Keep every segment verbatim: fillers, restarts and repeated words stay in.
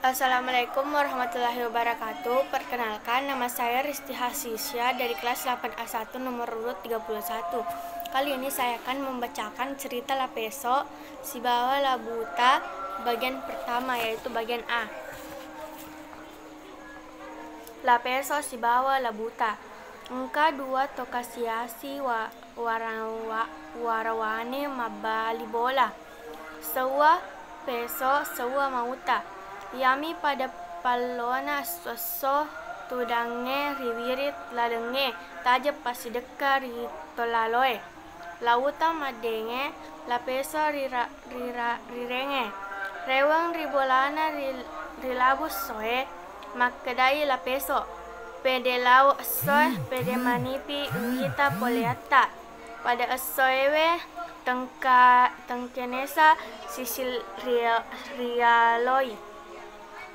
Assalamualaikum warahmatullahi wabarakatuh. Perkenalkan, nama saya Risti Hasisya dari kelas delapan A satu nomor urut tiga puluh satu. Kali ini saya akan membacakan cerita Lapeso sibawa Labuta bagian pertama, yaitu bagian A. Lapeso sibawa Labuta. Engka dua to kasi-asi wa-, warawa-, warawane mabbali bola. Seuwa peso, seuwa mauta. Iyami pada pallona esso-esso tudangnge ri wiring lalengnge, tajeng passidekka ri tolaloe. Labuta maddenge, Lapeso rira-, rira-, rirengnge. Reweng ri bolana ri, ri labu essoe, makkedai Lapeso, "Pede lao essoe, pede manipi uwita poleatta." Pada essoewe tengka-, tengkenesa sisil ria-, rialoi.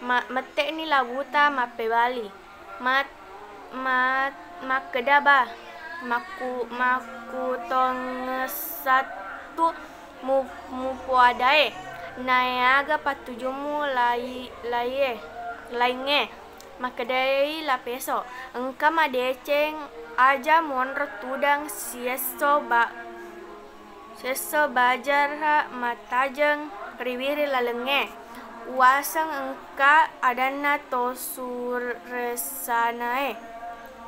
Ma-, mette'ni Labuta mappebali. Mat-, mat-, makkeda, "Ba, makku-, makkutongesattu mu-, mupoadae. Naeaga pattujummu lai-, laie-, laingnge?" Makkedai Lapeso, "Engka madeceng aja monro tudang siesso ba-, siesso bajara mattajeng ri wiring lalengnge. Uwaseng engka adanna to suresanae.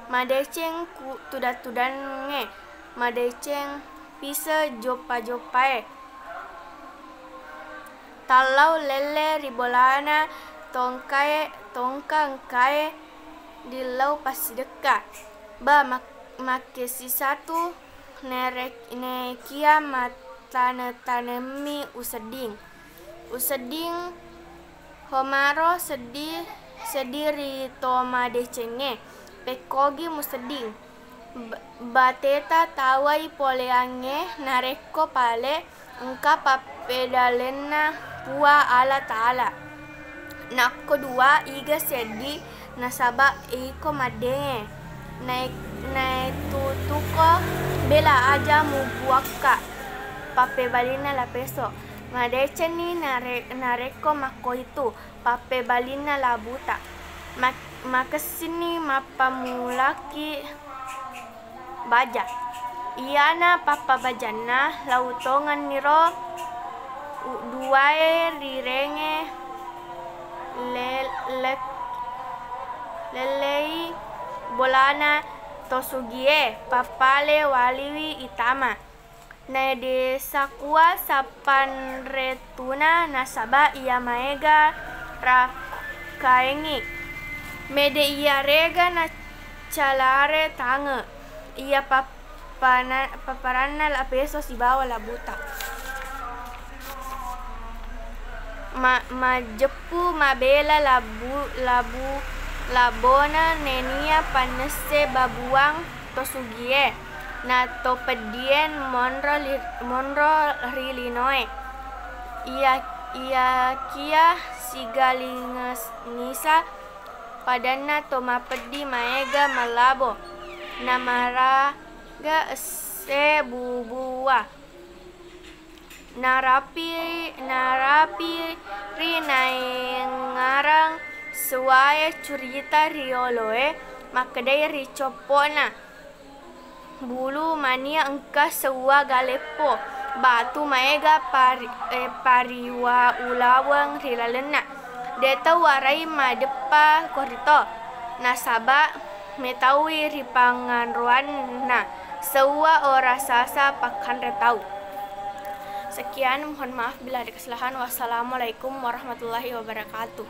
Madeceng ku-, tudang-tudangnge, madeceng pise joppa-joppae. Tallau lelle ri bolana tongkae, tongka engkae dillau passidekka. Ba, mak-, makkesisatu nere-, nekia mattane-tanemmi usedding. Usedding homaro seddi, seddi ri to madecengnge. Pekkogi musedding. Ba-, bateta tawai poleangnge narekko pale engka pappedalenna Puang Allah Ta'ala. Nakko dua, iga seddi nasaba iko maddenge. Nae-, naetutuko bela aja mubuakka." Pappebalinna Lapeso, "Madecenni nare-, narekko makkoitu." Pappebalinna Labuta, "Mak-, makessinni mappammulaki baja." Iyana pappabajanna, lao tongenniro u-, duae rirengnge le-, le-, lellei bolana to sugie, pappale waliwi itama. Naedesakua sappanrettuna nasaba iya maega rakkaengngi. Mede iyarega nacalare tange iya pappana-, papparanna Lapeso sibawa Labuta. Ma-, majeppu mabela labu-, labu-, labona nennia pannesse babuang to sugie, na to peddie monro li-, monro ri linoe. Iya-, iyakia sigalingngisa padanna to mapeddi maega mallabo, namaraga esse bubua. Narapi, narapi ri naengngarang seuwae curita rioloe, makkedai ri coppo'na, "Bulu mania engka seuwa galeppo, batu maega pari-, eh, pariwa ulaweng ri lalenna. De tau warai madeppa korito, nasaba metaui ri panganroanna seuwa orasasa pakkanre tau." Sekian, mohon maaf bila ada kesalahan. Wassalamualaikum warahmatullahi wabarakatuh.